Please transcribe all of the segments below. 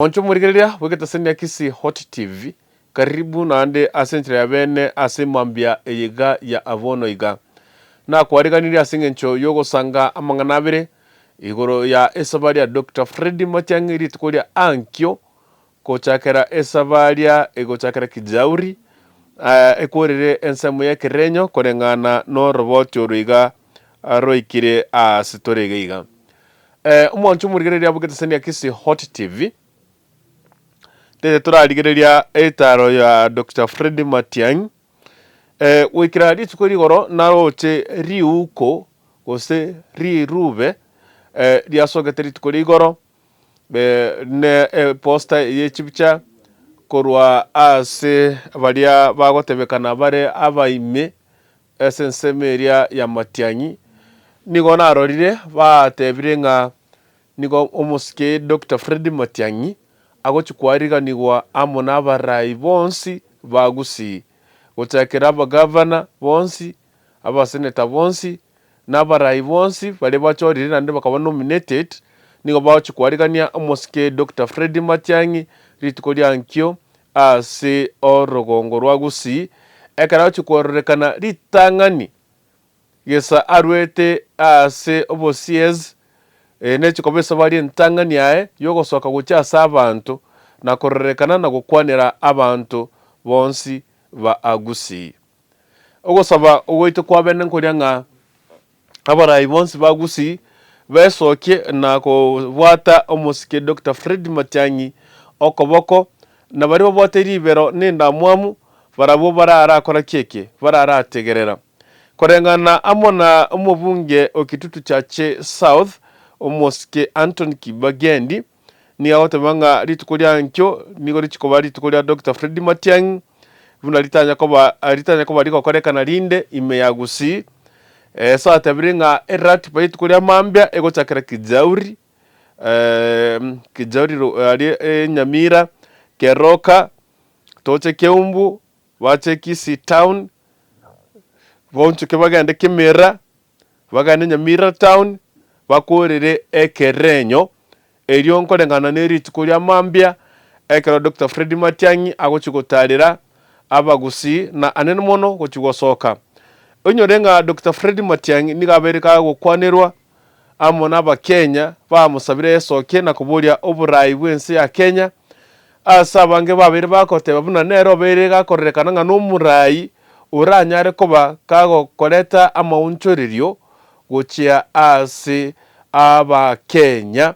Mwanche omorigereria bw'egetaseni ya Kisii Hot TV, karibu naende ase enchera ya bene ase mambia eye iga ya abono iga. Nakwariganirie ase eng'encho y'ogosanga amang'ana abere igoro ya esabari ya Doctor Freddy Matiang'i rituko ria ankio gochakera esabaria egochakera Kijauri ekworere ensemo y'ekerenyo koreng'ana noroboti oro iga roikire aase tore iga iga. Omwancho omorigereria bw'egeteseni ya Kisii Hot TV, tete torarigereria etaro ya Doctor Freddy Matiang'i, goikera rituko rigoro naroche riuko gose rirube riasogete rituko ria igoro, ne eposter ye chibicha korwa ase baria bagotebekana bare abaime Ase ensemo eria ya Matiang'i nigo narorire batebire ng'a nigo omosike Doctor Freddy Matiang'i agochia kwariganigwa amo na abarai bonsi ba Gusii, gochakera abagavana bonsi, abaseneta bonsi, na abarai bonsi baria bachorire naende bakaba nominated, nigo bagochia kwarigania omosike Doctor Freddy Matiang'i rituko ria nkio Ase orogongo rwa Gusii, ekero agochia kororekana ritang'ani gesa arwete ase obosiezi, eye nechi koba esabari entang'ani aye y'ogosoka gochia ase abanto na kororekana na gokwanera abanto bonsi ba Gusii. Ogosaba gwaito kwa bene nkoria ng'a abarai bonsi ba Gusii besokie na kobwata omosike Doctor Fred Matiang'i okoboko, na baria babwate ribero na endamwamu barabwo bararakora ki eke? Bararategerera. Koreng'ana amo na omobunge o Kitutu Chache South omosike Anthony Kibagendi, Nigo agoteba ng'a rituko ria nkio nigo richi koba rituko ria Doctor Freddy Matiang'i, buna ritanya koba ritanya koba rigokorekana rinde ime ya Gusii. Ase atebire ng'a eratiba y'rituko ria mambia egochakera Kijauri, Kijauri ro aria Nyamira, Keroka, toche Keumbu, bache Kisii town, baonchoke bagende Kimira, Bagende Nyamira town bakorere ekerenyo, erio nkoreng'ana ne rituko ria mambia ekero Doctor Freddy Matiang'i agochia gotarera abagusii na anene mono gochia gosoka. Onyore ng'a Doctor Freddy Matiang'i nigo abeire kagokwanerwa amo na abakenya bamosabire esokie na koboria oborai bw'ense ya Kenya, ase abange babeire bagoteba buna nere obeire gakororekana ng'a nomorai oranyare koba kagokoreta amaonchorerio gochia ase Abakenya,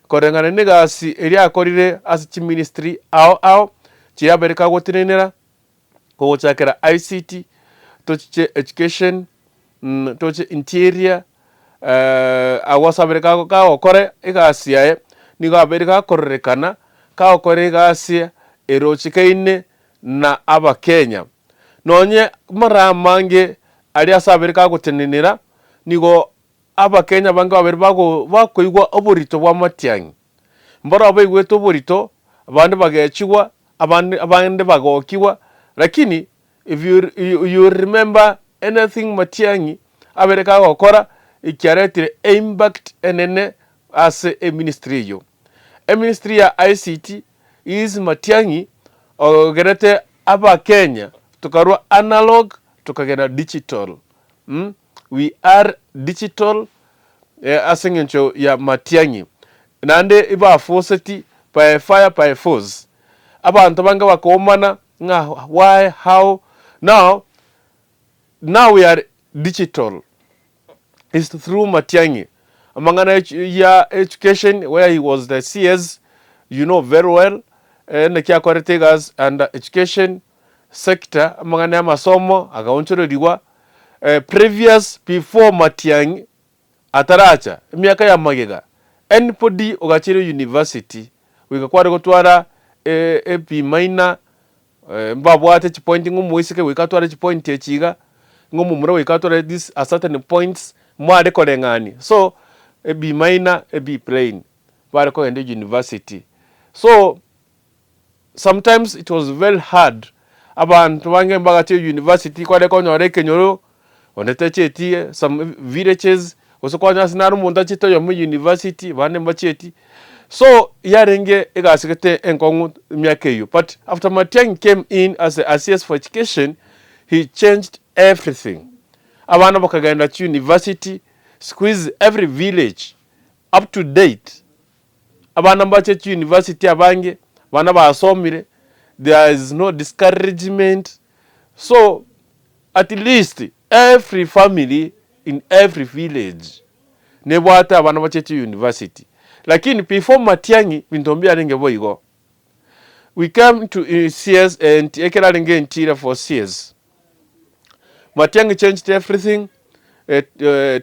koreng'ana negasi eria akorire ase chiministry ao ao chiria abeire kagotenenera, kogochakera ICT, tochiche education, toche interior, agwo ase abeire kagokora egasi yaye, nigo abeire gakororekana kagokora egasi erochekaine na Abakenya. Nonye mara amange aria ase abeire kagotenenera, nigo Abakenya abange babeire bago bakoigwa oborito bwa amatiang'i. Mbaro baigwete oborito, abande bagechigwa, abande abande bagokigwa, lakini if you you remember anything Matiang'i abeire kagokora, ekiaretire eimpact enene ase eministry eyio. Eministry ya ICT is Matiang'i ogerete Abakenya tokarwa analog tokagenda digital mh, we are digital ase eng'encho ya Matiang'i. Naende ebafoseti by fire by force, abanto bange bakoomana ng'a why, how, now, now we are digital. Is through Matiang'i. Amang'ana ya education where he was the CS you know very well naki akorete egasi under education sector amang'ana ya amasomo agaonchorerigwa previous before Matiang'i ataracha emiaka ya magega anybody ogachire university goika kware gotwara e B minor Mbabwate chipoint ng'a omoiseke goika atware chipoint echi iga, ng'a omomura goika atware this a certain points, mware koreng'ania. So, e B minor, e B plain, bare kogenda university. So, sometimes it was very hard, abanto bange mbagachia university kware konyora ekenyoro, onde tachieti some villages, gose kwanyora ase naro omonto achiete oyomo university, abande mbachieti. So yarenge egasi gete enkong'u emiaka eyio but after Matiang'i came in as a CS for education he changed everything. Abana bakagenda chi university, siku hizi every village up to date abana mbache chi university abange, abana basomire, there is no discouragement so at least every family in every village nebwate abana bache chi university. Lakini before Matiang'i binto mbiarenge boigo. We came to CS and ekero arenge entire for CS, Matiang'i changed everything,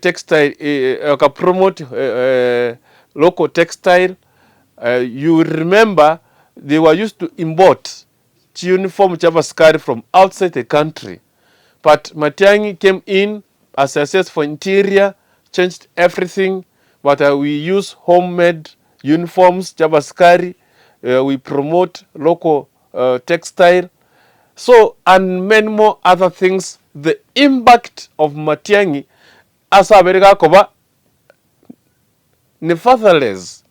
textile aka promote local textile, you will remember they were used to import chi uniform chia abasikari from outside the country but Matiang'i came in as a CS for interior changed everything but we use home made uniforms chia abasikari, we promote local textile so and many more other things the impact of Matiang'i ase abere gakoba ni fatherless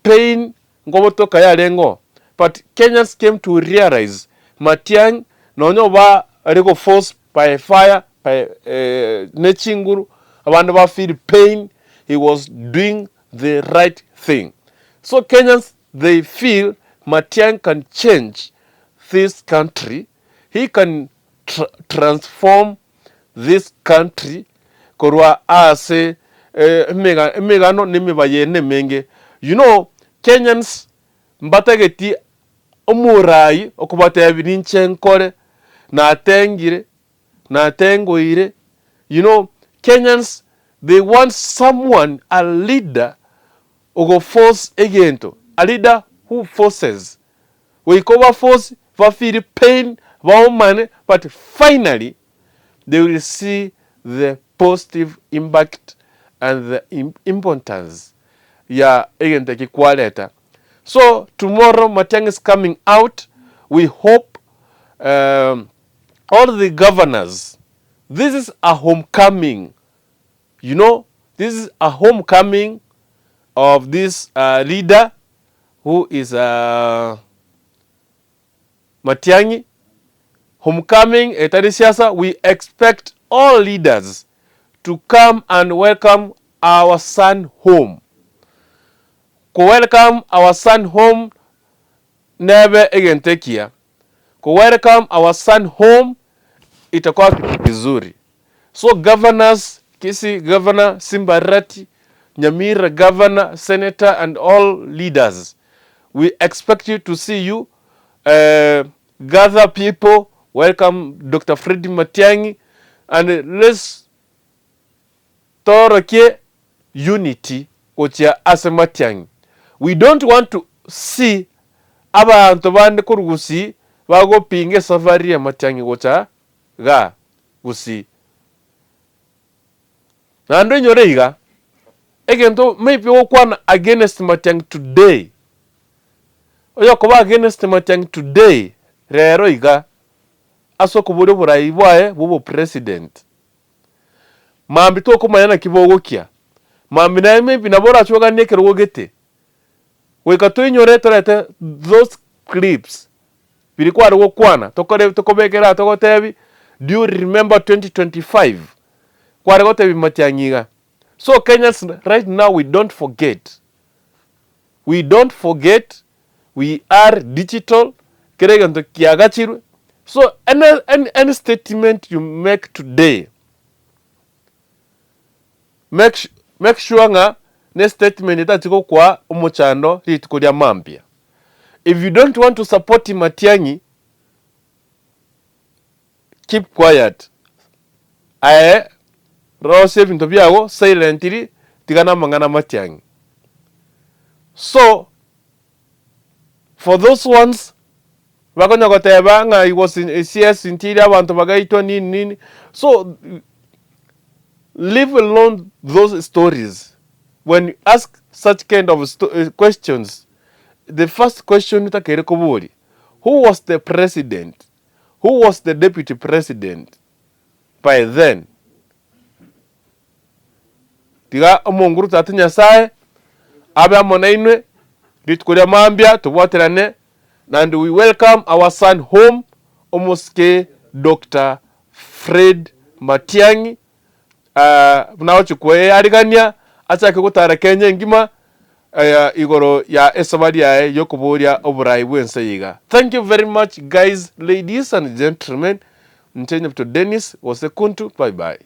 pain nkobotoka yarenge oo but Kenyans came to realize Matiang'i nonya oba are go force by fire by ne chinguru abande ba feel pain he was doing the right thing so Kenyans they feel Matiang'i can change this country he can transform this country korwa ase emegano na emebayeno emenge. You know Kenyans mbatageti omorai okobatebia ninche nkore, natengire, natengoire, you know Kenyans they want someone a leader ogo force egento, a leader who forces. Goika obaforce ba feel pain baomane but finally they will see the positive impact and the importance ya egento eki kwareta. So tomorrow Matiang'i is coming out we hope all the governors this is a homecoming you know this is a homecoming of this leader who is Matiang'i, homecoming etari siasa, we expect all leaders to come and welcome our son home. Ko welcome our son home nebe egento ekiya. Ko welcome our son home itakuwa kitu kizuri. So governors, Kisii governor Simba Arati, Nyamira governor, senator and all leaders, we expect you to see you gather people, welcome Doctor Freddy Matiang'i and let's toorokie unity gochia ase Matiang'i. We don't want to see abanto bande korwa Gusii bagopinga esafari ya Matiang'i gocha igaa Gusii. Naende oinyore iga, egento maybe ogokwana against Matiang'i today, oyokoba against Matiang'i today, rero iga, ase okoboria oborai bwaye bwa obopresident, mambia tokomanya naki bogokia, mambia naye maybe nabo orachoganie ekerogo gete, goika toinyore torete those clips biria kware gokwana tokore tokobekera aa togotebi do you remember 2025 kware gotebi Matiang'i iga. So Kenyans right now we don't forget, we don't forget we are digital kera egento kiagachirwe so any any any statement you make today make make sure ng'a ne statement etachi gokoa omochando rituko ria mambia. If you don't want to support Matiang'i keep quiet aye rosia ebinto biago silently tiga na amang'ana a Matiang'i. So for those ones bakonya goteba ng'a he was in CS ntiri abanto bagaitwa nini nini so leave alone those stories when you ask such kind of questions the first question otakeire koboria who was the president who was the deputy president by then tiga omonguru tata Nyasaye abe amo nainwe. Rituko ria mambia tobwaterane naende we welcome our son home omosike Doctor Fred Matiang'i buna agochia koearigania achake gotara Kenya engima igoro ya esabari yaye yokoboria oborai bwense eye iga. Thank you very much guys, ladies and gentlemen, inche Nyabuto Dennis gose Kuntu, bye bye.